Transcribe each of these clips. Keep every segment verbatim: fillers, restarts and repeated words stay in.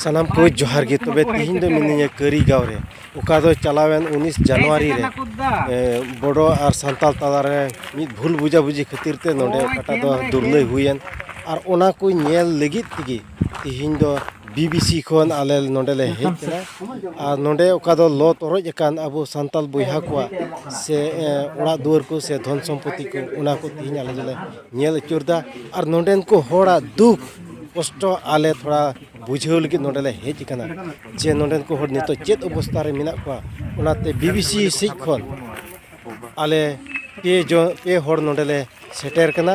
ᱥᱟᱱᱟᱢ ᱠᱚ ᱡᱚᱦᱟᱨ ᱜᱮ᱾ ᱛᱚᱵᱮ ᱛᱤᱦᱤᱧ ᱫᱚ ᱢᱤᱱᱟᱹᱧᱟ ᱠᱟᱹᱨᱤ ᱜᱟᱶ ᱨᱮ, ᱚᱠᱟ ᱫᱚ ᱪᱟᱞᱟᱣᱮᱱ ᱩᱱᱤᱥ ᱡᱟᱱᱩᱣᱟᱨᱤ ᱨᱮ, ᱮ, ᱵᱚᱰᱚ ᱟᱨ ᱥᱟᱱᱛᱟᱞ ᱛᱟᱞᱟᱨᱮ ᱢᱤᱫ ᱵᱷᱩᱞ ᱵᱩᱡᱟᱵᱩᱡᱤ ᱠᱷᱟᱹᱛᱤᱨ ᱛᱮ ᱱᱚᱰᱮ ᱚᱠᱟᱴᱟᱜ ᱫᱚ ᱫᱩᱨᱱᱟᱹᱭ ᱦᱩᱭᱮᱱ, ᱟᱨ ᱚᱱᱟ ᱠᱚ ᱧᱮᱞ ᱞᱟᱹᱜᱤᱫ ᱛᱮᱜᱮ ᱛᱤᱦᱤᱧ ᱫᱚ BBC ᱠᱷᱚᱱ ᱟᱞᱮ ᱱᱚᱰᱮ ᱞᱮ ᱦᱮᱡ ᱠᱟᱱᱟ᱾ ᱟᱨ ᱱᱚᱰᱮ ᱚᱠᱟ ᱫᱚ ᱞᱚ ᱛᱚᱨᱚᱡ ᱟᱠᱟᱱ ᱟᱵᱚ ᱥᱟᱱᱛᱟᱞ ᱵᱚᱭᱦᱟ ᱠᱚᱣᱟᱜ ᱥᱮ, ᱮ, ᱚᱲᱟᱜ ᱫᱩᱣᱟᱹᱨ ᱠᱚ ᱥᱮ ᱫᱷᱚᱱ ᱥᱚᱢᱯᱚᱛᱤ ᱠᱚ, ᱚᱱᱟ ᱠᱚ ᱛᱤᱦᱤᱧ ᱟᱞᱮ ᱫᱚᱞᱮ ᱧᱮᱞ ᱟᱹᱪᱩᱨ ᱫᱟ᱾ ᱟᱨ ᱱᱚᱰᱮᱱ ᱠᱚ ᱦᱚᱲᱟᱜ ᱫᱩᱠ ᱠᱚᱥᱴᱚ ᱟᱞᱮ ᱛᱷᱚᱲᱟ ᱵᱩᱡᱷᱟᱹᱣ ᱞᱟᱹᱜᱤᱫ ᱱᱚᱰᱮ ᱞᱮ ᱦᱮᱡ ᱟᱠᱟᱱᱟ, ᱡᱮ ᱱᱚᱰᱮᱱ ᱠᱚ ᱦᱚᱲ ᱱᱤᱛᱚᱜ ᱪᱮᱫ ᱚᱵᱚᱥᱛᱟ ᱨᱮ ᱢᱮᱱᱟᱜ ᱠᱚᱣᱟ᱾ ᱚᱱᱟᱛᱮ BBC ᱥᱮᱡ ᱠᱷᱚᱱ ᱟᱞᱮ ᱯᱮ ᱡᱚ-, ᱯᱮ ᱦᱚᱲ ᱱᱚᱰᱮ ᱞᱮ ᱥᱮᱴᱮᱨ ᱠᱟᱱᱟ᱾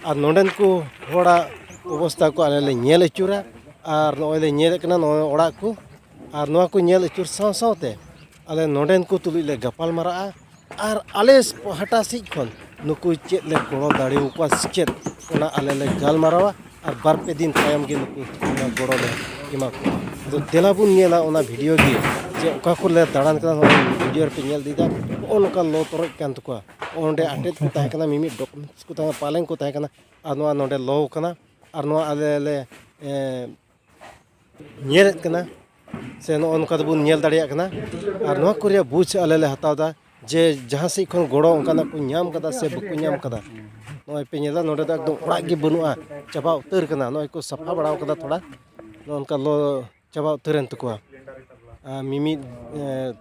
ᱟᱨ ᱱᱚᱰᱮᱱ ᱠᱚ ᱦᱚᱲᱟᱜ ᱚᱵᱚᱥᱛᱟ ᱠᱚ ᱟᱞᱮ ᱞᱮ ᱧᱮᱞ ᱟᱹᱪᱩᱨᱟ᱾ ᱟᱨ ᱱᱚᱜᱼᱚᱭ ᱞᱮ ᱧᱮᱞᱮᱫ ᱠᱟᱱᱟ ᱱᱚᱜᱼᱚᱭ ᱚᱲᱟᱜ ᱠᱚ᱾ ᱟᱨ ᱱᱚᱣᱟ ᱠᱚ ᱧᱮᱞ ᱟᱹᱪᱩᱨ ᱥᱟᱶ ᱥᱟᱶᱛᱮ ᱟᱞᱮ ᱱᱚᱰᱮᱱ ᱠᱚ ᱛᱩᱞᱩᱡ ᱞᱮ ᱜᱟᱯᱟᱞ ᱢᱟᱨᱟᱜᱼᱟ᱾ ᱟᱨ ᱟᱞᱮ ᱯᱟᱦᱴᱟ ᱥᱮᱡ ᱠᱷᱚᱱ ᱱᱩᱠᱩ ᱪᱮᱫ ᱞᱮ ᱜᱚᱲᱚ ᱫᱟᱲᱮᱭᱟᱠᱚᱣᱟ ᱥᱮ ᱪᱮᱫ, ᱚᱱᱟ ᱟᱞᱮ ᱞᱮ ᱜᱟᱞᱢᱟᱨᱟᱣᱟ᱾ ᱟᱨ ᱵᱟᱨ ᱯᱮ ᱫᱤᱱ ᱛᱟᱭᱚᱢ ᱜᱮ ᱱᱩᱠᱩ ᱚᱱᱟ ᱜᱚᱲᱚ ᱞᱮ ᱮᱢᱟ ᱠᱚᱣᱟ᱾ ᱟᱫᱚ ᱫᱮᱞᱟ ᱵᱚᱱ ᱧᱮᱞᱟ ᱚᱱᱟ video ᱜᱮ, ᱡᱮ ᱚᱠᱟ ᱠᱚᱨᱮ ᱞᱮ ᱫᱟᱬᱟᱱ ᱠᱟᱱᱟ, ᱱᱚᱜᱼᱚᱭ video ᱨᱮᱯᱮ ᱧᱮᱞ ᱤᱫᱤᱭᱮᱫᱟ, ᱱᱚᱜᱼᱚ ᱱᱚᱝᱠᱟ ᱞᱚ ᱛᱚᱨᱚᱡ ᱠᱟᱱ ᱛᱟᱠᱚᱣᱟ᱾ ᱚᱸᱰᱮ ᱟᱴᱮᱫ ᱠᱚ ᱛᱟᱦᱮᱸ ᱠᱟᱱᱟ, ᱢᱤᱢᱤᱫ documents ᱠᱚ ᱛᱟᱦᱮᱸ ᱠᱟᱱᱟ, ᱯᱟᱞᱮᱝ ᱠᱚ ᱛᱟᱦᱮᱸ ᱠᱟᱱᱟ, ᱟᱨ ᱱᱚᱣᱟ ᱱᱚᱰᱮ ᱞᱚ ᱠᱟᱱᱟ᱾ ᱟᱨ ᱱᱚᱣᱟ ᱟᱞᱮ ᱞᱮ, ᱮᱸ, ᱧᱮᱞᱮᱫ ᱠᱟᱱᱟ, ᱥᱮ ᱱᱚᱜᱼᱚ ᱱᱚᱝᱠᱟ ᱫᱚᱵᱚᱱ ᱧᱮᱞ ᱫᱟᱲᱮᱭᱟᱜ ᱠᱟᱱᱟ᱾ ᱟᱨ ᱱᱚᱣᱟ ᱠᱚ ᱨᱮᱭᱟᱜ ᱵᱩᱡᱽ ᱟᱞᱮ ᱞᱮ ᱦᱟᱛᱟᱣ ᱮᱫᱟ, ᱡᱮ ᱡᱟᱦᱟᱸ ᱥᱮᱫ ᱠᱷᱚᱱ ᱜᱚᱲᱚ ᱚᱱᱠᱟᱱᱟᱜ ᱠᱚ ᱧᱟᱢ ᱠᱟᱫᱟ ᱥᱮ ᱵᱟᱠᱚ ᱧᱟᱢ ᱠᱟᱫᱟ᱾ ᱱᱚᱜᱼᱚᱭ ᱯᱮ ᱧᱮᱞᱟ, ᱱᱚᱰᱮ ᱫᱚ ᱮᱠᱫᱚᱢ ᱚᱲᱟᱜ ᱜᱮ ᱵᱟᱹᱱᱩᱜᱼᱟ, ᱪᱟᱵᱟ ᱩᱛᱟᱹᱨ ᱠᱟᱱᱟ᱾ ᱱᱚᱜᱼᱚᱭ ᱠᱚ ᱥᱟᱯᱷᱟ ᱵᱟᱲᱟᱣ ᱠᱟᱫᱟ ᱛᱷᱚᱲᱟ, ᱱᱚᱜᱼᱚ ᱱᱚᱝᱠᱟ ᱞᱚ ᱪᱟᱵᱟ ᱩᱛᱟᱹᱨᱮᱱ ᱛᱟᱠᱚᱣᱟ᱾ ᱟᱨ ᱢᱤᱢᱤᱫ, ᱮ,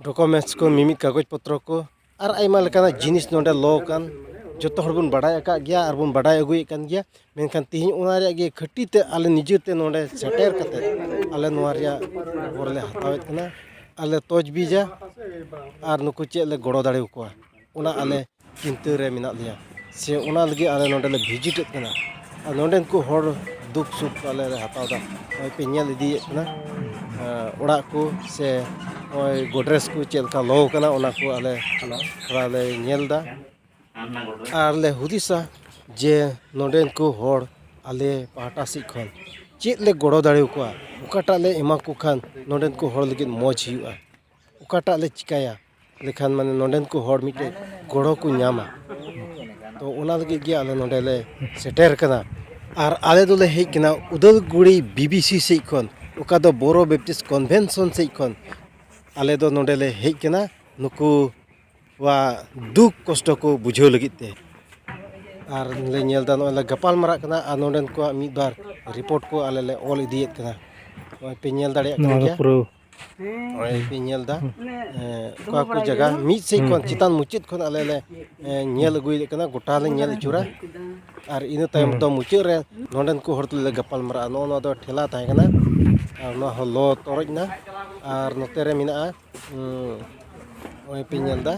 documents ᱠᱚ, ᱢᱤᱢᱤᱫ ᱠᱟᱜᱚᱡᱽ ᱯᱚᱛᱨᱚ ᱠᱚ, ᱟᱨ ᱟᱭᱢᱟ ᱞᱮᱠᱟᱱᱟᱜ ᱡᱤᱱᱤᱥ ᱱᱚᱰᱮ ᱞᱚ ᱠᱟᱱ, ᱡᱚᱛᱚ ᱦᱚᱲ ᱵᱚᱱ ᱵᱟᱰᱟᱭ ᱟᱠᱟᱫ ᱜᱮᱭᱟ ᱟᱨ ᱵᱚᱱ ᱵᱟᱰᱟᱭ ᱟᱹᱜᱩᱭᱮᱫ ᱠᱟᱱ ᱜᱮᱭᱟ᱾ ᱢᱮᱱᱠᱷᱟᱱ ᱛᱮᱦᱮᱧ ᱚᱱᱟ ᱨᱮᱭᱟᱜ ᱜᱮ ᱠᱷᱟᱹᱴᱤ ᱛᱮ ᱟᱞᱮ ᱱᱤᱡᱮ ᱛᱮ ᱱᱚᱰᱮ ᱥᱮᱴᱮᱨ ᱠᱟᱛᱮ ᱟᱞᱮ ᱱᱚᱣᱟ ᱨᱮᱭᱟᱜ ᱠᱷᱚᱵᱚᱨ ᱞᱮ ᱦᱟᱛᱟᱣᱮᱫ ᱠᱟᱱᱟ᱾ ᱟᱞᱮ ᱛᱚᱡᱽᱵᱤᱡᱟ ᱟᱨ ᱱᱩᱠᱩ ᱪᱮᱫ ᱞᱮ ᱜᱚᱲᱚ ᱫᱟᱲᱮ ᱟᱠᱚᱣᱟ, ᱚᱱᱟ ᱟᱞᱮ ᱪᱤᱱᱛᱟᱹ ᱨᱮ ᱢᱮᱱᱟᱜ ᱞᱮᱭᱟ, ᱥᱮ ᱚᱱᱟ ᱞᱟᱹᱜᱤᱫ ᱟᱞᱮ ᱱᱚᱰᱮ ᱞᱮ visit ᱮᱫ ᱠᱟᱱᱟ᱾ ᱟᱨ ᱱᱚᱰᱮᱱ ᱠᱚ ᱦᱚᱲ ᱫᱩᱠ ᱥᱩᱠ ᱟᱞᱮ ᱞᱮ ᱦᱟᱛᱟᱣ ᱮᱫᱟ᱾ ᱱᱚᱜᱼᱚᱭ ᱯᱮ ᱧᱮᱞ ᱤᱫᱤᱭᱮᱫ ᱠᱟᱱᱟ, ᱟᱸ, ᱚᱲᱟᱜ ᱠᱚ ᱥᱮ ᱱᱚᱜᱼᱚᱭ ᱜᱚᱰᱨᱮᱡᱽ ᱠᱚ ᱪᱮᱫ ᱞᱮᱠᱟ ᱞᱚ ᱠᱟᱱᱟ, ᱚᱱᱟ ᱠᱚ ᱟᱞᱮ ᱛᱷᱚᱲᱟ ᱞᱮ ᱧᱮᱞ ᱮᱫᱟ᱾ ᱟᱨ ᱞᱮ ᱦᱩᱫᱤᱥᱟ ᱡᱮ ᱱᱚᱰᱮᱱ ᱠᱚ ᱦᱚᱲ ᱟᱞᱮ ᱯᱟᱦᱴᱟ ᱥᱮᱫ ᱠᱷᱚᱱ ᱪᱮᱫ ᱞᱮ ᱜᱚᱲᱚ ᱫᱟᱲᱮ ᱟᱠᱚᱣᱟ, ᱚᱠᱟᱴᱟᱜ ᱞᱮ ᱮᱢᱟ ᱠᱚ ᱠᱷᱟᱱ ᱱᱚᱰᱮᱱ ᱠᱚ ᱦᱚᱲ ᱞᱟᱹᱜᱤᱫ ᱢᱚᱡᱽ ᱦᱩᱭᱩᱜᱼᱟ, ᱚᱠᱟᱴᱟᱜ ᱞᱮ ᱪᱤᱠᱟᱹᱭᱟ ᱞᱮᱠᱷᱟᱱ ᱢᱟᱱᱮ ᱱᱚᱰᱮᱱ ᱠᱚ ᱦᱚᱲ ᱢᱤᱫᱴᱮᱡ ᱜᱚᱲᱚ ᱠᱚ ᱧᱟᱢᱟ᱾ ᱛᱚ ᱚᱱᱟ ᱞᱟᱹᱜᱤᱫ ᱜᱮ ᱟᱞᱮ ᱱᱚᱰᱮ ᱞᱮ ᱥᱮᱴᱮᱨ ᱠᱟᱱᱟ᱾ ᱟᱨ ᱟᱞᱮ ᱫᱚᱞᱮ ᱦᱮᱡ ᱠᱟᱱᱟ ᱩᱫᱟᱞᱜᱩᱲᱤ ᱵᱤᱵᱤᱥᱤ ᱥᱮᱫ ᱠᱷᱚᱱ, ᱚᱠᱟ ᱫᱚ ᱵᱳᱨᱳ ᱵᱮᱯᱴᱤᱥᱴ ᱠᱚᱱᱵᱷᱮᱱᱥᱚᱱ ᱥᱮᱫ ᱠᱷᱚᱱ᱾ ᱟᱞᱮ ᱫᱚ ᱱᱚᱰᱮ ᱞᱮ ᱦᱮᱡ ᱠᱟᱱᱟ ᱱᱩᱠᱩᱣᱟᱜ ᱫᱩᱠ ᱠᱚᱥᱴᱚ ᱠᱚ ᱵᱩᱡᱷᱟᱹᱣ ᱞᱟᱹᱜᱤᱫ ᱛᱮ᱾ ᱟᱨ ᱞᱮ ᱧᱮᱞ ᱮᱫᱟ, ᱱᱚᱜᱼᱚᱭ ᱞᱮ ᱜᱟᱯᱟᱞ ᱢᱟᱨᱟᱜ ᱠᱟᱱᱟ ᱟᱨ ᱱᱚᱰᱮᱱ ᱠᱚᱣᱟᱜ ᱢᱤᱫ ᱵᱟᱨ ᱨᱤᱯᱳᱨᱴ ᱠᱚ ᱟᱞᱮ ᱞᱮ ᱚᱞ ᱤᱫᱤᱭᱮᱫ ᱠᱟᱱᱟ᱾ ᱱᱚᱜᱼᱚᱭ ᱯᱮ ᱧᱮᱞ ᱫᱟᱲᱮᱭᱟᱜ ᱠᱟᱱ ᱱᱚᱣᱟ ᱫᱚ ᱜᱮᱭᱟ᱾ ᱯᱩᱨᱟᱹ ᱱᱚᱜᱼᱚᱭ ᱯᱮ ᱧᱮᱞ ᱮᱫᱟ, ᱮᱸ, ᱚᱠᱟ ᱠᱚ ᱡᱟᱭᱜᱟ ᱢᱤᱫ ᱥᱮᱫ ᱠᱷᱚᱱ, ᱪᱮᱛᱟᱱ ᱢᱩᱪᱟᱹᱫ ᱠᱷᱚᱱ ᱟᱞᱮ ᱞᱮ, ᱮᱸ, ᱧᱮᱞ ᱟᱹᱜᱩᱭᱮᱫ ᱠᱟᱱᱟ, ᱜᱚᱴᱟ ᱞᱮ ᱧᱮᱞ ᱟᱹᱪᱩᱨᱟ᱾ ᱟᱨ ᱤᱱᱟᱹ ᱛᱟᱭᱚᱢ ᱫᱚ ᱢᱩᱪᱟᱹᱫ ᱨᱮ ᱱᱚᱰᱮᱱ ᱠᱚ ᱦᱚᱲ ᱛᱩᱞᱩᱡ ᱞᱮ ᱜᱟᱯᱟᱞ ᱢᱟᱨᱟᱜᱼᱟ᱾ ᱱᱚᱜᱼᱚ ᱱᱚᱣᱟ ᱫᱚ ᱴᱷᱮᱞᱟ ᱛᱟᱦᱮᱸ ᱠᱟᱱᱟ ᱟᱨ ᱱᱚᱣᱟ ᱦᱚᱸ ᱞᱚ ᱛᱚᱨᱚᱡ ᱮᱱᱟ᱾ ᱟᱨ ᱱᱚᱛᱮ ᱨᱮ ᱢᱮᱱᱟᱜᱼᱟ, ᱩᱸ, ᱱᱚᱜᱼᱚᱭ ᱯᱮ ᱧᱮᱞ ᱮᱫᱟ,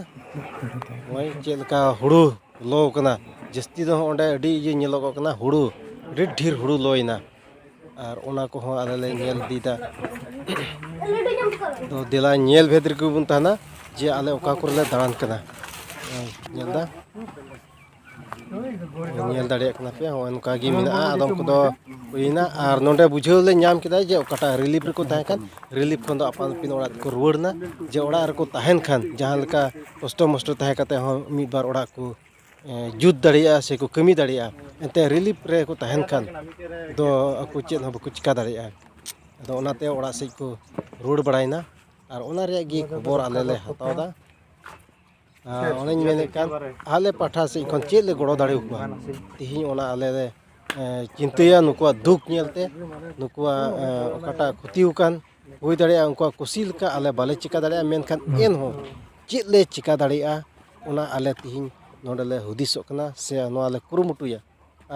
ᱱᱚᱜᱼᱚᱭ ᱪᱮᱫ ᱞᱮᱠᱟ ᱦᱩᱲᱩ ᱞᱚ ᱠᱟᱱᱟ᱾ ᱡᱟᱹᱥᱛᱤ ᱫᱚ ᱚᱸᱰᱮ ᱟᱹᱰᱤ ᱤᱭᱟᱹ ᱧᱮᱞᱚᱜᱚᱜ ᱠᱟᱱᱟ, ᱦᱩᱲᱩ ᱟᱹᱰᱤ ᱰᱷᱮᱨ ᱦᱩᱲᱩ ᱞᱚᱭᱮᱱᱟ᱾ ᱟᱨ ᱚᱱᱟ ᱠᱚᱦᱚᱸ ᱟᱞᱮ ᱞᱮ ᱧᱮᱞ ᱤᱫᱤᱭᱮᱫᱟ᱾ ᱫᱚ ᱫᱮᱞᱟ ᱧᱮᱞ ᱵᱷᱮᱫ ᱨᱮᱜᱮ ᱵᱚᱱ ᱛᱟᱦᱮᱱᱟ ᱡᱮ ᱟᱞᱮ ᱚᱠᱟ ᱠᱚᱨᱮ ᱞᱮ ᱫᱟᱬᱟᱱ ᱠᱟᱱᱟ᱾ ᱧᱮᱞ ᱮᱫᱟ, ᱧᱮᱞ ᱫᱟᱲᱮᱭᱟᱜ ᱠᱟᱱᱟ ᱯᱮ, ᱦᱚᱸᱜᱼᱚᱭ ᱱᱚᱝᱠᱟ ᱜᱮ ᱢᱮᱱᱟᱜᱼᱟ᱾ ᱟᱫᱚᱢ ᱠᱚᱫᱚ ᱦᱩᱭᱱᱟ, ᱟᱨ ᱱᱚᱰᱮ ᱵᱩᱡᱷᱟᱹᱣ ᱞᱮ ᱧᱟᱢ ᱠᱮᱫᱟ ᱡᱮ ᱚᱠᱟᱴᱟᱜ ᱨᱤᱞᱤᱯ ᱨᱮᱠᱚ ᱛᱟᱦᱮᱸ ᱠᱟᱱ, ᱨᱤᱞᱤᱯ ᱠᱷᱚᱱ ᱫᱚ ᱟᱯᱟᱱ ᱟᱹᱯᱤᱱ ᱚᱲᱟᱜ ᱛᱮᱠᱚ ᱨᱩᱣᱟᱹᱲ ᱮᱱᱟ᱾ ᱡᱮ ᱚᱲᱟᱜ ᱨᱮᱠᱚ ᱛᱟᱦᱮᱱ ᱠᱷᱟᱱ, ᱡᱟᱦᱟᱸ ᱞᱮᱠᱟ ᱠᱚᱥᱴᱚ ᱢᱚᱥᱴᱚ ᱛᱟᱦᱮᱸ ᱠᱟᱛᱮ ᱦᱚᱸ ᱢᱤᱫ ᱵᱟᱨ ᱚᱲᱟᱜ ᱠᱚ ᱮ, ᱡᱩᱛ ᱫᱟᱲᱮᱭᱟᱜᱼᱟ ᱥᱮᱠᱚ ᱠᱟᱹᱢᱤ ᱫᱟᱲᱮᱭᱟᱜᱼᱟ᱾ ᱮᱱᱛᱮ ᱨᱤᱞᱤᱯ ᱨᱮᱠᱚ ᱛᱟᱦᱮᱱ ᱠᱷᱟᱱ ᱫᱚ ᱟᱠᱚ ᱪᱮᱫ ᱦᱚᱸ ᱵᱟᱠᱚ ᱪᱤᱠᱟ ᱫᱟᱲᱮᱭᱟᱜᱼᱟ᱾ ᱟᱫᱚ ᱚᱱᱟᱛᱮ ᱚᱲᱟᱜ ᱥᱮᱫ ᱠᱚ ᱨᱩᱣᱟᱹᱲ ᱵᱟᱲᱟᱭᱮᱱᱟ᱾ ᱟᱨ ᱚᱱᱟ ᱨᱮᱭᱟᱜ ᱜᱮ ᱠᱷᱚᱵᱚᱨ ᱟᱞᱮ ᱞᱮ ᱦᱟᱛᱟᱣ ᱮᱫᱟ᱾ ᱟᱨ ᱚᱱᱮᱧ ᱢᱮᱱᱮᱫ ᱠᱟᱱ, ᱟᱞᱮ ᱯᱟᱦᱴᱟ ᱥᱮᱫ ᱠᱷᱚᱱ ᱪᱮᱫ ᱞᱮ ᱜᱚᱲᱚ ᱫᱟᱲᱮᱭᱟᱠᱚᱣᱟ, ᱛᱮᱦᱮᱧ ᱚᱱᱟ ᱟᱞᱮ ᱞᱮ, ᱮ, ᱪᱤᱱᱛᱟᱹᱭᱟ ᱱᱩᱠᱩᱣᱟᱜ ᱫᱩᱠ ᱧᱮᱞᱛᱮ, ᱱᱩᱠᱩᱣᱟᱜ, ᱮ, ᱚᱠᱟᱴᱟᱜ ᱠᱷᱚᱛᱤ ᱟᱠᱟᱱ, ᱦᱩᱭ ᱫᱟᱲᱮᱭᱟᱜᱼᱟ ᱩᱱᱠᱩᱣᱟᱜ ᱠᱩᱥᱤ ᱞᱮᱠᱟ ᱟᱞᱮ ᱵᱟᱞᱮ ᱪᱤᱠᱟ ᱫᱟᱲᱮᱭᱟᱜᱼᱟ, ᱢᱮᱱᱠᱷᱟᱱ ᱮᱱᱦᱚᱸ ᱪᱮᱫ ᱞᱮ ᱪᱤᱠᱟ ᱫᱟᱲᱮᱭᱟᱜᱼᱟ, ᱚᱱᱟ ᱟᱞᱮ ᱛᱮᱦᱮᱧ ᱱᱚᱰᱮ ᱞᱮ ᱦᱩᱫᱤᱥᱚᱜ ᱠᱟᱱᱟ ᱥᱮ ᱱᱚᱣᱟ ᱞᱮ ᱠᱩᱨᱩᱢᱩᱴᱩᱭᱟ᱾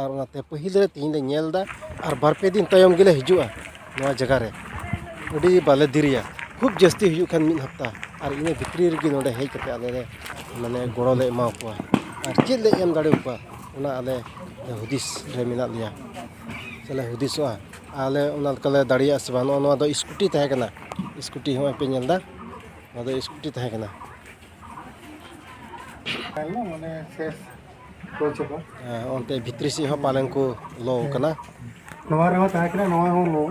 ᱟᱨ ᱚᱱᱟᱛᱮ ᱯᱟᱹᱦᱤᱞ ᱨᱮ ᱛᱮᱦᱮᱧ ᱞᱮ ᱧᱮᱞ ᱮᱫᱟ, ᱟᱨ ᱵᱟᱨ ᱯᱮ ᱫᱤᱱ ᱛᱟᱭᱚᱢ ᱜᱮᱞᱮ ᱦᱤᱡᱩᱜᱼᱟ ᱱᱚᱣᱟ ᱡᱟᱭᱜᱟ ᱨᱮ᱾ ᱟᱹᱰᱤ ᱵᱟᱞᱮ ᱫᱮᱨᱤᱭᱟ, ᱠᱷᱩᱵ ᱡᱟᱹᱥᱛᱤ ᱦᱩᱭᱩᱜ ᱠᱷᱟᱱ ᱢᱤᱫ ᱦᱟᱯᱛᱟ, ᱟᱨ ᱤᱱᱟᱹ ᱵᱷᱤᱛᱨᱤ ᱨᱮᱜᱮ ᱱᱚᱰᱮ ᱦᱮᱡ ᱠᱟᱛᱮ ᱟᱞᱮ ᱞᱮ, ᱢᱟᱱᱮ, ᱜᱚᱲᱚ ᱞᱮ ᱮᱢᱟ ᱠᱚᱣᱟ᱾ ᱟᱨ ᱪᱮᱫ ᱞᱮ ᱮᱢ ᱫᱟᱲᱮ ᱟᱠᱚᱣᱟ, ᱚᱱᱟ ᱟᱞᱮ ᱦᱩᱫᱤᱥ ᱨᱮ ᱢᱮᱱᱟᱜ ᱞᱮᱭᱟ, ᱥᱮᱞᱮ ᱦᱩᱫᱤᱥᱚᱜᱼᱟ᱾ ᱟᱞᱮ ᱚᱱᱟ ᱞᱮᱠᱟᱞᱮ ᱫᱟᱲᱮᱭᱟᱜᱼᱟ ᱥᱮ ᱵᱟᱝ? ᱱᱚᱜᱼᱚ ᱱᱚᱣᱟ ᱫᱚ ᱥᱠᱩᱴᱤ ᱛᱟᱦᱮᱸ ᱠᱟᱱᱟ, ᱥᱠᱩᱴᱤ ᱦᱚᱸᱜᱼᱚᱭ ᱯᱮ ᱧᱮᱞ ᱮᱫᱟ, ᱱᱚᱣᱟ ᱫᱚ ᱥᱠᱩᱴᱤ ᱛᱟᱦᱮᱸ ᱠᱟᱱᱟ᱾ ᱢᱟᱱᱮ ᱥᱮᱥ ᱠᱚ ᱪᱟᱵᱟ᱾ ᱦᱮᱸ, ᱚᱱᱛᱮ ᱵᱷᱤᱛᱨᱤ ᱥᱮᱫ ᱦᱚᱸ ᱯᱟᱞᱮᱱ ᱠᱚ ᱞᱚ ᱠᱟᱱᱟ᱾ ᱱᱚᱣᱟ ᱨᱮᱦᱚᱸ ᱛᱟᱦᱮᱸ ᱠᱟᱱᱟ, ᱱᱚᱣᱟ ᱦᱚᱸ ᱞᱚ᱾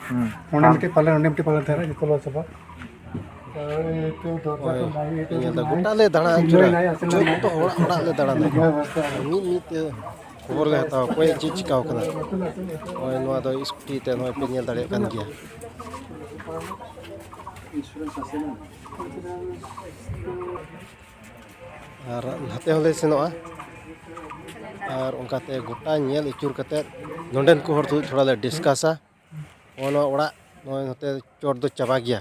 ᱦᱩᱸ᱾ ᱚᱸᱰᱮ ᱢᱤᱫᱴᱮᱡ ᱯᱟᱞᱮᱱ, ᱚᱸᱰᱮ ᱢᱤᱫᱴᱮᱡ ᱯᱟᱞᱮᱱ ᱛᱟᱦᱮᱸ ᱠᱟᱱᱟ, ᱡᱚᱛᱚ ᱞᱚ ᱪᱟᱵᱟ᱾ ᱦᱳᱭ, ᱧᱮᱞ ᱫᱟ, ᱜᱚᱴᱟ ᱞᱮ ᱫᱟᱬᱟ ᱟᱹᱪᱩᱨᱟ, ᱡᱚᱛᱚ ᱦᱚᱲᱟᱜ ᱚᱲᱟᱜ ᱞᱮ ᱫᱟᱬᱟᱱᱟ᱾ ᱢᱤᱫ ᱢᱤᱫ ᱛᱮ ᱠᱷᱚᱵᱚᱨ ᱞᱮ ᱦᱟᱛᱟᱣᱟ ᱚᱠᱚᱭᱟᱜ ᱪᱮᱫ ᱪᱤᱠᱟᱹᱣ ᱠᱟᱱᱟ᱾ ᱱᱚᱜᱼᱚᱭ ᱱᱚᱣᱟ ᱫᱚ ᱥᱠᱩᱴᱤ ᱛᱮ ᱱᱚᱜᱼᱚᱭ ᱯᱮ ᱧᱮᱞ ᱫᱟᱲᱮᱭᱟᱜ ᱠᱟᱱ ᱜᱮᱭᱟ᱾ ᱟᱨ ᱱᱟᱛᱮ ᱦᱚᱸᱞᱮ ᱥᱮᱱᱚᱜᱼᱟ᱾ ᱟᱨ ᱚᱱᱠᱟᱛᱮ ᱜᱚᱴᱟ ᱧᱮᱞ ᱟᱹᱪᱩᱨ ᱠᱟᱛᱮᱫ ᱱᱚᱸᱰᱮᱱ ᱠᱚ ᱦᱚᱲ ᱛᱩᱞᱩᱡ ᱛᱷᱚᱲᱟ ᱞᱮ ᱰᱤᱥᱠᱟᱥᱟ᱾ ᱱᱚᱜᱼᱚ ᱱᱚᱣᱟ ᱚᱲᱟᱜ, ᱱᱚᱜᱼᱚᱭ ᱱᱚᱛᱮ ᱪᱚᱴ ᱫᱚ ᱪᱟᱵᱟ ᱜᱮᱭᱟ᱾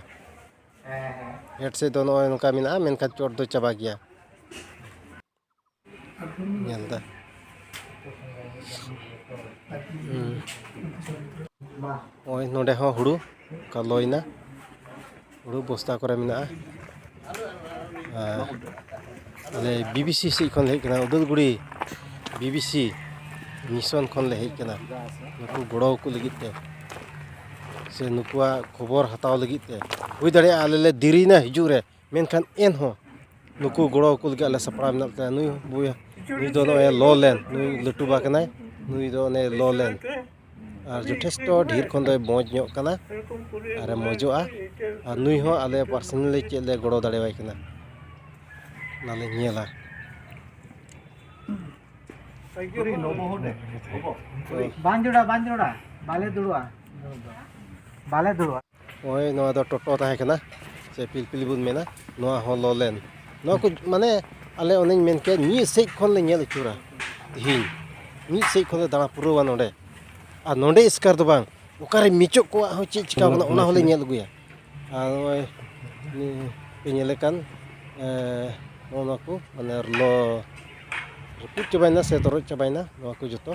ᱯᱷᱮᱰ ᱥᱮᱫ ᱫᱚ ᱱᱚᱜᱼᱚᱭ ᱱᱚᱝᱠᱟ ᱢᱮᱱᱟᱜᱼᱟ, ᱢᱮᱱᱠᱷᱟᱱ ᱪᱚᱴ ᱫᱚ ᱪᱟᱵᱟ ᱜᱮᱭᱟ᱾ ᱧᱮᱞ ᱫᱟ᱾ ᱦᱩᱸ᱾ ᱱᱚᱜᱼᱚᱭ ᱱᱚᱰᱮ ᱦᱚᱸ ᱦᱩᱲᱩ ᱚᱱᱠᱟ ᱞᱚᱭᱮᱱᱟ, ᱦᱩᱲᱩ ᱵᱚᱥᱛᱟ ᱠᱚᱨᱮ ᱢᱮᱱᱟᱜᱼᱟ᱾ ᱟᱨ ᱟᱞᱮ ᱵᱤ ᱵᱤ ᱥᱤ ᱥᱮᱫ ᱠᱷᱚᱱ ᱞᱮ ᱦᱮᱡ ᱠᱟᱱᱟ, Udalguri B B C mission ᱠᱷᱚᱱ ᱞᱮ ᱦᱮᱡ ᱠᱟᱱᱟ, ᱱᱩᱠᱩ ᱜᱚᱲᱚ ᱟᱠᱚ ᱞᱟᱹᱜᱤᱫ ᱛᱮ, ᱥᱮ ᱱᱩᱠᱩᱣᱟᱜ ᱠᱷᱚᱵᱚᱨ ᱦᱟᱛᱟᱣ ᱞᱟᱹᱜᱤᱫ ᱛᱮ᱾ ᱦᱩᱭ ᱫᱟᱲᱮᱭᱟᱜᱼᱟ ᱟᱞᱮ ᱞᱮ ᱫᱮᱨᱤᱭᱮᱱᱟ ᱦᱤᱡᱩᱜ ᱨᱮ, ᱢᱮᱱᱠᱷᱟᱱ ᱮᱱᱦᱚᱸ ᱱᱩᱠᱩ ᱜᱚᱲᱚ ᱟᱠᱚ ᱞᱟᱹᱜᱤᱫ ᱟᱞᱮ ᱥᱟᱯᱲᱟᱣ ᱢᱮᱱᱟᱜ ᱞᱮᱭᱟ᱾ ᱱᱩᱭ ᱵᱚᱭᱦᱟ, ᱱᱩᱭ ᱫᱚ ᱱᱚᱜᱼᱚᱭ ᱞᱚ ᱞᱮᱱ, ᱱᱩᱭ ᱞᱟᱹᱴᱩ ᱵᱟ ᱠᱟᱱᱟᱭ, ᱱᱩᱭ ᱫᱚ ᱚᱱᱮ ᱞᱚ ᱞᱮᱱ᱾ ᱟᱨ ᱡᱚᱛᱷᱮᱥᱴᱚ ᱰᱷᱮᱨ ᱠᱷᱚᱱ ᱫᱚᱭ ᱢᱚᱡᱽ ᱧᱚᱜ ᱠᱟᱱᱟ ᱟᱨᱮ ᱢᱚᱡᱚᱜᱼᱟ᱾ ᱟᱨ ᱱᱩᱭ ᱦᱚᱸ ᱟᱞᱮ ᱯᱟᱨᱥᱚᱱᱟᱞᱤ ᱪᱮᱫ ᱞᱮ ᱜᱚᱲᱚ ᱫᱟᱲᱮᱣᱟᱭ ᱠᱟᱱᱟ, ᱚᱱᱟᱞᱮ ᱧᱮᱞᱟ᱾ ᱵᱟᱝ ᱡᱚᱲᱟ, ᱵᱟᱝ ᱡᱚᱲᱟ, ᱵᱟᱞᱮ ᱫᱩᱲᱩᱵᱼᱟ, ᱵᱟᱞᱮ ᱫᱩᱲᱩᱵᱼᱟ᱾ ᱱᱚᱜᱼᱚᱭ ᱱᱚᱣᱟ ᱫᱚ ᱴᱳᱴᱳ ᱛᱟᱦᱮᱸ ᱠᱟᱱᱟ, ᱥᱮ ᱯᱤᱞᱯᱤᱞᱤ ᱵᱚᱱ ᱢᱮᱱᱟ, ᱱᱚᱣᱟ ᱦᱚᱸ ᱞᱚ ᱞᱮᱱ᱾ ᱱᱚᱣᱟ ᱠᱚ ᱢᱟᱱᱮ ᱟᱞᱮ ᱚᱱᱮᱧ ᱢᱮᱱ ᱠᱮᱫ, ᱢᱤᱫ ᱥᱮᱫ ᱠᱷᱚᱱ ᱞᱮ ᱧᱮᱞ ᱟᱹᱪᱩᱨᱟ ᱛᱤᱦᱤᱧ, ᱢᱤᱫ ᱥᱮᱫ ᱠᱷᱚᱱ ᱞᱮ ᱫᱟᱬᱟ ᱯᱩᱨᱟᱹᱣᱟ ᱱᱚᱰᱮ᱾ ᱟᱨ ᱱᱚᱰᱮ ᱮᱥᱠᱟᱨ ᱫᱚ ᱵᱟᱝ, ᱚᱠᱟᱨᱮ ᱢᱤᱪᱚᱜ ᱠᱚᱣᱟᱜ ᱦᱚᱸ ᱪᱮᱫ ᱪᱤᱠᱟᱹᱣ ᱠᱟᱱᱟ, ᱚᱱᱟ ᱦᱚᱸᱞᱮ ᱧᱮᱞ ᱟᱹᱜᱩᱭᱟ᱾ ᱟᱨ ᱱᱚᱜᱼᱚᱭ ᱯᱮ ᱧᱮᱞᱮ ᱠᱟᱱ, ᱮ, ᱱᱚᱜᱼᱚ ᱱᱚᱣᱟ ᱠᱚ ᱢᱟᱱᱮ ᱞᱚ ᱨᱟᱹᱯᱩᱫ ᱪᱟᱵᱟᱭᱮᱱᱟ ᱥᱮ ᱛᱚᱨᱚᱡ ᱪᱟᱵᱟᱭᱮᱱᱟ, ᱱᱚᱣᱟ ᱠᱚ ᱡᱚᱛᱚ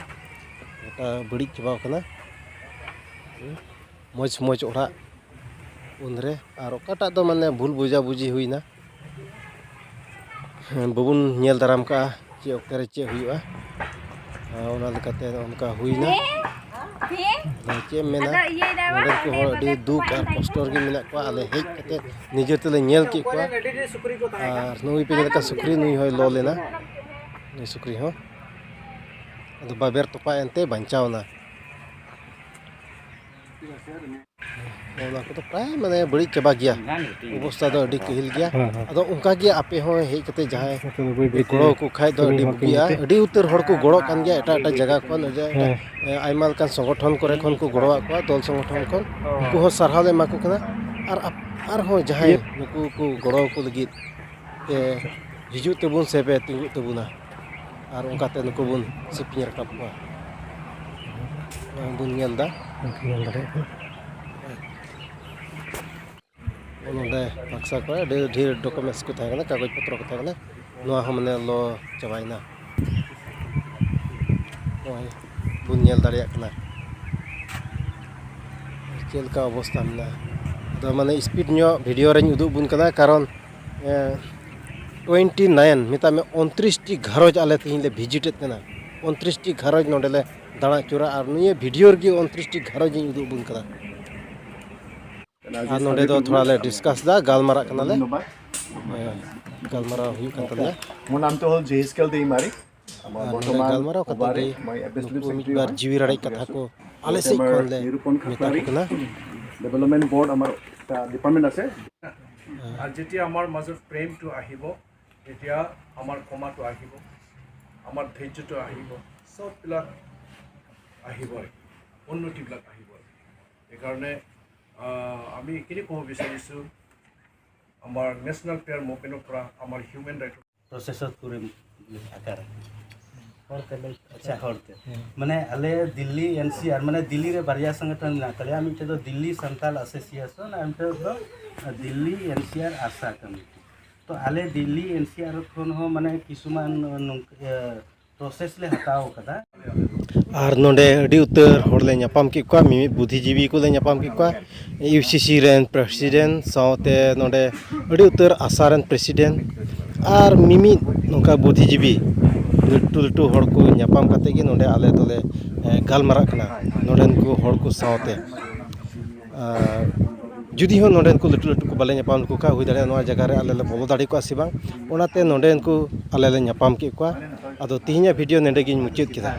ᱜᱚᱴᱟ ᱵᱟᱹᱲᱤᱡ ᱪᱟᱵᱟᱣ ᱠᱟᱱᱟ᱾ ᱢᱚᱡᱽ ᱢᱚᱡᱽ ᱚᱲᱟᱜ ᱩᱱᱨᱮ, ᱟᱨ ᱚᱠᱟᱴᱟᱜ ᱫᱚ ᱢᱟᱱᱮ ᱵᱷᱩᱞ ᱵᱩᱡᱟᱵᱩᱡᱤ ᱦᱩᱭᱱᱟ, ᱦᱮᱸ, ᱵᱟᱵᱚᱱ ᱧᱮᱞ ᱫᱟᱨᱟᱢ ᱠᱟᱜᱼᱟ ᱪᱮᱫ ᱚᱠᱛᱮ ᱨᱮ ᱪᱮᱫ ᱦᱩᱭᱩᱜᱼᱟ᱾ ᱟᱨ ᱚᱱᱟ ᱞᱮᱠᱟᱛᱮ ᱱᱚᱜᱼᱚ ᱱᱚᱝᱠᱟ ᱦᱩᱭᱱᱟ᱾ ᱟᱫᱚ ᱪᱮᱫ ᱮᱢ ᱢᱮᱱᱟ, ᱱᱚᱰᱮᱱ ᱠᱚ ᱦᱚᱲ ᱟᱹᱰᱤ ᱫᱩᱠ ᱟᱨ ᱠᱚᱥᱴᱚ ᱨᱮᱜᱮ ᱢᱮᱱᱟᱜ ᱠᱚᱣᱟ᱾ ᱟᱞᱮ ᱦᱮᱡ ᱠᱟᱛᱮ ᱱᱤᱡᱮ ᱛᱮᱞᱮ ᱧᱮᱞ ᱠᱮᱫ ᱠᱚᱣᱟ᱾ ᱟᱨ ᱱᱩᱭ ᱯᱮ ᱧᱮᱞ ᱠᱟᱱ ᱥᱩᱠᱨᱤ, ᱱᱩᱭ ᱦᱚᱸᱭ ᱞᱚ ᱞᱮᱱᱟ, ᱱᱩᱭ ᱥᱩᱠᱨᱤ ᱦᱚᱸ᱾ ᱟᱫᱚ ᱵᱟᱵᱮᱨ ᱛᱚᱯᱟ ᱮᱱᱛᱮ ᱵᱟᱧᱪᱟᱣ ᱮᱱᱟ᱾ ᱚᱱᱟ ᱠᱚᱫᱚ ᱯᱨᱟᱭ ᱢᱟᱱᱮ ᱵᱟᱹᱲᱤᱡ ᱪᱟᱵᱟ ᱜᱮᱭᱟ᱾ ᱚᱵᱚᱥᱛᱟ ᱫᱚ ᱟᱹᱰᱤ ᱠᱟᱹᱦᱤᱞ ᱜᱮᱭᱟ᱾ ᱦᱮᱸ, ᱦᱮᱸ᱾ ᱟᱫᱚ ᱚᱱᱠᱟ ᱜᱮ ᱟᱯᱮ ᱦᱚᱸ ᱦᱮᱡ ᱠᱟᱛᱮ ᱡᱟᱦᱟᱸᱭ ᱱᱤᱛᱚᱜ ᱫᱚ ᱵᱟᱹᱭ ᱵᱟᱹᱭ ᱛᱮ ᱜᱚᱲᱚ ᱟᱠᱚ ᱠᱷᱟᱡ ᱫᱚ ᱠᱟᱹᱢᱤ ᱟᱹᱰᱤ ᱦᱚᱲ ᱠᱚ ᱵᱩᱜᱤᱜᱼᱟ᱾ ᱢᱩᱪᱟᱹᱫ᱾ ᱟᱹᱰᱤ ᱩᱛᱟᱹᱨ ᱦᱚᱲ ᱠᱚ ᱜᱚᱲᱚᱜ ᱠᱟᱱ ᱜᱮᱭᱟ ᱮᱴᱟᱜ ᱮᱴᱟᱜ ᱡᱟᱭᱜᱟ ᱠᱷᱚᱱ, ᱡᱮ, ᱦᱮᱸ᱾ ᱮ, ᱟᱭᱢᱟ ᱞᱮᱠᱟᱱ ᱥᱚᱝᱜᱚᱴᱷᱚᱱ ᱠᱚᱨᱮ ᱠᱷᱚᱱ ᱠᱚ ᱜᱚᱲᱚᱣᱟᱜ ᱠᱚᱣᱟ, ᱫᱚᱞ ᱥᱚᱝᱜᱚᱴᱷᱚᱱ ᱠᱷᱚᱱ᱾ ᱩᱱᱠᱩ ᱦᱚᱸ ᱥᱟᱨᱦᱟᱣ ᱞᱮ ᱮᱢᱟ ᱠᱚ ᱠᱟᱱᱟ᱾ ᱟᱨ ᱟᱯ-, ᱟᱨᱦᱚᱸ ᱡᱟᱦᱟᱸᱭ ᱤᱭᱟᱹ᱾ ᱱᱩᱠᱩ ᱠᱚ ᱜᱚᱲᱚ ᱟᱠᱚ ᱞᱟᱹᱜᱤᱫ ᱯᱮ ᱦᱤᱡᱩᱜ ᱛᱟᱵᱚᱱ ᱥᱮ ᱯᱮ ᱛᱤᱸᱜᱩᱜ ᱛᱟᱵᱚᱱᱟ᱾ ᱟᱨ ᱚᱱᱠᱟᱛᱮ ᱱᱩᱠᱩ ᱵᱚᱱ ᱥᱮᱯᱮᱧ ᱨᱟᱠᱟᱵ ᱠᱚᱣᱟ᱾ ᱱᱚᱜᱼᱚᱭ ᱵᱚᱱ ᱧᱮᱞ ᱮᱫᱟ᱾ ᱵᱚᱱ ᱧᱮᱞ ᱫᱟᱲᱮᱭᱟᱜ ᱠᱟᱱᱟ᱾ ᱱᱚᱰᱮ ᱵᱟᱠᱥᱟ ᱠᱚᱨᱮ ᱟᱹᱰᱤ ᱰᱷᱮᱨ documents ᱠᱚ ᱛᱟᱦᱮᱸ ᱠᱟᱱᱟ, ᱠᱟᱜᱚᱡᱽ ᱯᱚᱛᱨᱚ ᱠᱚ ᱛᱟᱦᱮᱸ ᱠᱟᱱᱟ᱾ ᱱᱚᱣᱟ ᱦᱚᱸ ᱢᱟᱱᱮ ᱞᱚ ᱪᱟᱵᱟᱭᱮᱱᱟ᱾ ᱱᱚᱜᱼᱚᱭ ᱵᱚᱱ ᱧᱮᱞ ᱫᱟᱲᱮᱭᱟᱜ ᱠᱟᱱᱟ ᱪᱮᱫ ᱞᱮᱠᱟ ᱚᱵᱚᱥᱛᱟ ᱢᱮᱱᱟᱜᱼᱟ᱾ ᱟᱫᱚ ᱢᱟᱱᱮ speed ᱧᱚᱜ video ᱨᱮᱧ ᱩᱫᱩᱜ ᱵᱚᱱ ᱠᱟᱱᱟ, ᱠᱟᱨᱚᱱ, ᱮᱸ, twenty nine, ᱢᱮᱛᱟᱜ ᱢᱮ ᱩᱱᱛᱨᱤᱥ ᱴᱤ ᱜᱷᱟᱨᱚᱸᱡᱽ ᱟᱞᱮ ᱛᱮᱦᱮᱧ ᱞᱮ visit ᱮᱫ ᱠᱟᱱᱟ᱾ ᱩᱱᱛᱨᱤᱥ ᱴᱤ ᱜᱷᱟᱨᱚᱸᱡᱽ ᱱᱚᱰᱮ ᱞᱮ ᱫᱟᱬᱟ ᱟᱹᱪᱩᱨᱟ ᱟᱨ ᱱᱤᱭᱟᱹ video ᱨᱮᱜᱮ ᱩᱱᱛᱨᱤᱥ ᱴᱤ ᱜᱷᱟᱨᱚᱸᱡᱽ ᱤᱧ ᱩᱫᱩᱜ ᱵᱚᱱ ᱠᱟᱱᱟ᱾ ᱟᱨ ᱱᱚᱰᱮ ᱫᱚ ᱛᱷᱚᱲᱟ ᱞᱮ discuss ᱫᱟ, ᱜᱟᱞᱢᱟᱨᱟᱜ ᱠᱟᱱᱟᱞᱮ᱾ ᱦᱮᱸ, ᱜᱟᱞᱢᱟᱨᱟᱣ ᱦᱩᱭᱩᱜ ᱠᱟᱱ ᱛᱟᱞᱮᱭᱟ᱾ মোৰ নামটো হ'ল জে এছ কে দৈমাৰী। মই ᱟᱨ ᱱᱚᱰᱮ ᱵᱚᱨᱛᱚᱢᱟᱱ ᱜᱟᱞᱢᱟᱨᱟᱣ ᱠᱟᱛᱮ ᱚᱵᱟᱨᱮ, ᱜᱮ ᱢᱟᱭ ᱮᱵᱮᱥᱞᱤ ᱱᱩᱠᱩ ᱢᱤᱫ ᱥᱮᱠᱨᱮᱴᱟᱨᱤ ᱵᱟᱨ ᱦᱚᱸ ᱡᱤᱣᱤ ᱨᱟᱲᱮᱡ ᱠᱟᱱ ᱠᱟᱛᱷᱟ ᱜᱮᱭᱟ᱾ ᱠᱚ ᱟᱞᱮ ᱱᱚᱛᱮ ᱥᱮᱫ ᱟᱢᱟᱨ ᱠᱷᱚᱱ ᱞᱮ ᱱᱤᱨᱩᱯᱚᱱ ᱢᱮᱛᱟ ᱠᱚ ᱠᱷᱟᱛᱟᱨᱤ ᱠᱟᱱᱟ᱾ ᱰᱮᱵᱷᱮᱞᱚᱯᱢᱮᱱᱴ ᱵᱳᱨᱰ ᱟᱢᱟᱨ ᱮᱠᱴᱟ ᱰᱤᱯᱟᱨᱴᱢᱮᱱᱴ ᱟᱥᱮ᱾ ᱟᱨ ᱡᱮᱛᱤᱭᱟ ᱟᱢᱟᱨ ᱢᱟᱡᱷᱮ ᱯᱨᱮᱢ ᱴᱩ আহিব, তেতিয়া আমাৰ ক্ষমাটো আহিব, আমাৰ ধৈৰ্যটো আহিব, চববিলাক আহিব, উন্নতিবিলাক আহিব। সেইকাৰণে, আহ, আমি এইখিনি ক'ব বিচাৰিছোঁ, আমাৰ নেশ্যনেল প্ৰেয়াৰ মুভমেণ্টৰ পৰা আমাৰ হিউমেন ৰাইটছ প্ৰচেছত কৰিম বুলি আশা ৰাখিছোঁ। ᱦᱚᱲ ᱛᱮ ᱞᱟᱹᱭ ᱟᱪᱪᱷᱟ, ᱦᱚᱲ ᱛᱮ᱾ ᱦᱮᱸ᱾ ᱢᱟᱱᱮ ᱟᱞᱮ ᱫᱤᱞᱞᱤ ᱮᱱ ᱥᱤ ᱟᱨ, ᱢᱟᱱᱮ ᱫᱤᱞᱞᱤ ᱨᱮ ᱵᱟᱨᱭᱟ ᱥᱚᱝᱜᱚᱴᱷᱚᱱ ᱢᱮᱱᱟᱜ ᱛᱟᱞᱮᱭᱟ, ᱢᱤᱫᱴᱮᱡ ᱫᱚ ᱫᱤᱞᱞᱤ ᱥᱟᱱᱛᱟᱞ ᱮᱥᱳᱥᱤᱭᱮᱥᱚᱱ ᱟᱨ ᱢᱤᱫᱴᱮᱡ ᱫᱚ ᱫᱤᱞᱞᱤ ᱮᱱ ᱥᱤ ᱟᱨ ᱟᱥᱟ ᱠᱚᱢᱤᱴᱤ᱾ ᱛᱚ ᱟᱞᱮ ᱫᱤᱞᱞᱤ ᱮᱱ ᱥᱤ ᱟᱨ ᱠᱷᱚᱱ ᱦᱚᱸ ᱢᱟᱱᱮ ᱠᱤᱪᱷᱩᱢᱟᱱ ᱱᱚᱝᱠᱟ, ᱤᱭᱟᱹ, ᱯᱨᱚᱥᱮᱥ ᱞᱮ ᱦᱟᱛᱟᱣ ᱠᱟᱫᱟ᱾ ᱟᱨ ᱱᱚᱰᱮ ᱟᱹᱰᱤ ᱩᱛᱟᱹᱨ ᱦᱚᱲ ᱞᱮ ᱧᱟᱯᱟᱢ ᱠᱮᱫ ᱠᱚᱣᱟ, ᱢᱤᱢᱤᱫ ᱵᱩᱫᱽᱫᱷᱤᱡᱤᱵᱤ ᱠᱚᱞᱮ ᱧᱟᱯᱟᱢ ᱠᱮᱫ ᱠᱚᱣᱟ, ᱤᱭᱩ ᱥᱤ ᱥᱤ ᱨᱮᱱ ᱯᱨᱮᱥᱤᱰᱮᱱᱴ ᱥᱟᱶᱛᱮ ᱱᱚᱰᱮ ᱟᱹᱰᱤ ᱩᱛᱟᱹᱨ ᱟᱥᱟ ᱨᱮᱱ ᱯᱨᱮᱥᱤᱰᱮᱱᱴ ᱟᱨ ᱢᱤᱢᱤᱫ ᱱᱚᱝᱠᱟ ᱵᱩᱫᱽᱫᱷᱤᱡᱤᱵᱤ ᱞᱟᱹᱴᱩ ᱞᱟᱹᱴᱩ ᱦᱚᱲ ᱠᱚ ᱧᱟᱯᱟᱢ ᱠᱟᱛᱮ ᱜᱮ ᱱᱚᱰᱮ ᱟᱞᱮ ᱫᱚᱞᱮ, ᱮ, ᱜᱟᱞᱢᱟᱨᱟᱜ ᱠᱟᱱᱟ ᱱᱚᱰᱮᱱ ᱠᱚ ᱦᱚᱲ ᱠᱚ ᱥᱟᱶᱛᱮ᱾ ᱟᱨ ᱡᱩᱫᱤ ᱦᱚᱸ ᱱᱚᱰᱮᱱ ᱠᱚ ᱞᱟᱹᱴᱩ ᱞᱟᱹᱴᱩ ᱠᱚ ᱵᱟᱞᱮ ᱧᱟᱯᱟᱢ ᱞᱮᱠᱚ ᱠᱷᱟᱱ, ᱦᱩᱭ ᱫᱟᱲᱮᱭᱟᱜᱼᱟ ᱱᱚᱣᱟ ᱡᱟᱭᱜᱟ ᱨᱮ ᱟᱞᱮ ᱞᱮ ᱵᱚᱞᱚ ᱫᱟᱲᱮ ᱠᱚᱜᱼᱟ ᱥᱮ ᱵᱟᱝ᱾ ᱚᱱᱟᱛᱮ ᱱᱚᱰᱮᱱ ᱠᱚ ᱟᱞᱮ ᱞᱮ ᱧᱟᱯᱟᱢ ᱠᱮᱫ ᱠᱚᱣᱟ᱾ ᱟᱫᱚ ᱛᱮᱦᱮᱧᱟᱜ video ᱱᱚᱰᱮ ᱜᱤᱧ ᱢᱩᱪᱟᱹᱫ ᱠᱮᱫᱟ᱾